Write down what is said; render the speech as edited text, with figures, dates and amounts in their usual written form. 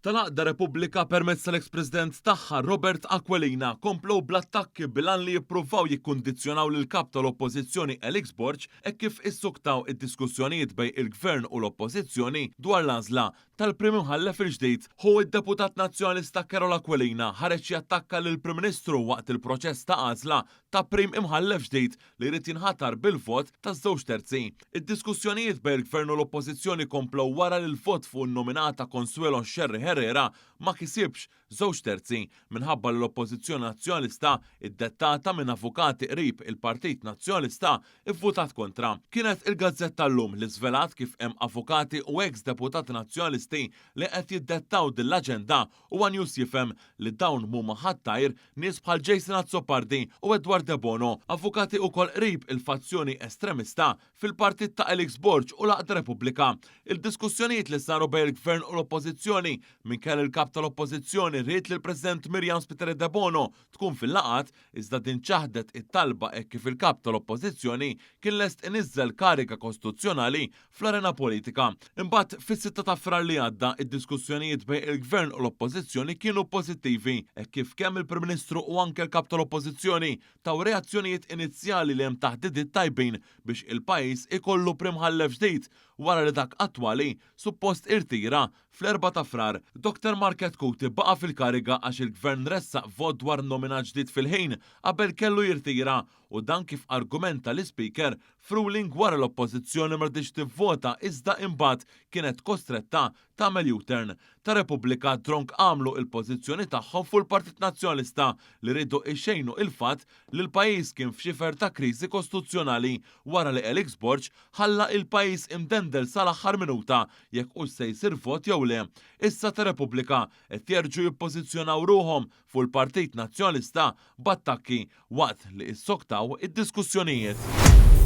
Tal-Għaqda Repubblika permezz tal-eks President tagħha Robert Aquilina komplew bl-attakki bil-għan li jippruvaw jikkundizzjonaw lill-Kap tal-Oppożizzjoni Alex Borg hekk kif issuktaw id-diskussjonijiet bejn il-Gvern u l-Oppożizzjoni dwar l-għażla tal-Prim Imħallef il-ġdid. Hu d-Deputat Nazzjonalista Karol Aquilina ħareġ jattakka lill-Prim Ministru waqt il-proċess ta' għażla ta' Prim Imħallef ġdid li jrid jinħatar bil-vot ta' żewġ terzi. Id-diskussjonijiet bejn il-Gvern u l-Oppożizzjoni komplew wara li l-vot fuq in-nominata Consuelo Scerri Herrera ma kisibx żewġ terzi minħabba li l-Oppożizzjoni Nazzjonalista, iddettata minn avukati qrib il-Partit Nazzjonalista, ivvutat kontra. Kienet il-gazzetta Illum li żvelat kif hemm avukati u eks deputati Nazzjonalisti li qed jiddettaw din l-aġenda u One News jifhem li dawn m'huma ħadd għajr nies bħal Jason Azzopardi u Edward Debono, avukati ukoll qrib il-fazzjoni estremista fil-partit ta' Alex Borg u l-Għaqda Repubblika. Il-diskussjonijiet li saru bejn il-Gvern u l-Oppożizzjoni, minkejja li l-Kap tal-Oppożizzjoni ried li l-President Miriam Spiteri Debono tkun fil-laqgħat, iżda din ċaħdet it-talba hekk kif il-Kap tal-Oppożizzjoni kien lest iniżżel kariga kostituzzjonali fl-arena politika. Imbagħad, fis-sitta ta' Frar li għadda, id-diskussjonijiet bejn il-Gvern u l-Oppożizzjoni kienu pożittivi, hekk kif kemm il-Prim Ministru u anke l-Kap tal-Oppożizzjoni taw reazzjonijiet inizjali li hemm taħdidiet tajbin biex il-pajjiż ikollu Prim Mħallef ġdid wara li dak attwali suppost irtira fl-erbgħa ta' Frar. Dr Mark Chetcuti baqa' fil-kariga għax il-Gvern ressaq vot dwar nominat ġdid fil-ħin qabel kellu jirtira u dan kif argumenta l-Ispeaker f'ruling wara l-Oppożizzjoni ma riditx tivvota iżda imbagħad kienet kostretta tagħmel U-turn. Ta' Repubblika dronk għamlu il-pożizzjoni tagħhom fuq il-Partit Nazzjonalista li riedu ixejnu il-fatt li l-pajjiż kien f'xifer ta' kriżi kostituzzjonali wara li Alex Borg ħalla il-pajjiż imdendel sal-aħħar minuta jekk hux se jsir vot jew le. Issa ta' Repubblika qed jerġgħu jippożizzjonaw ruħhom fuq il-Partit Nazzjonalista b'attakki waqt li issoktaw id-diskussjonijiet.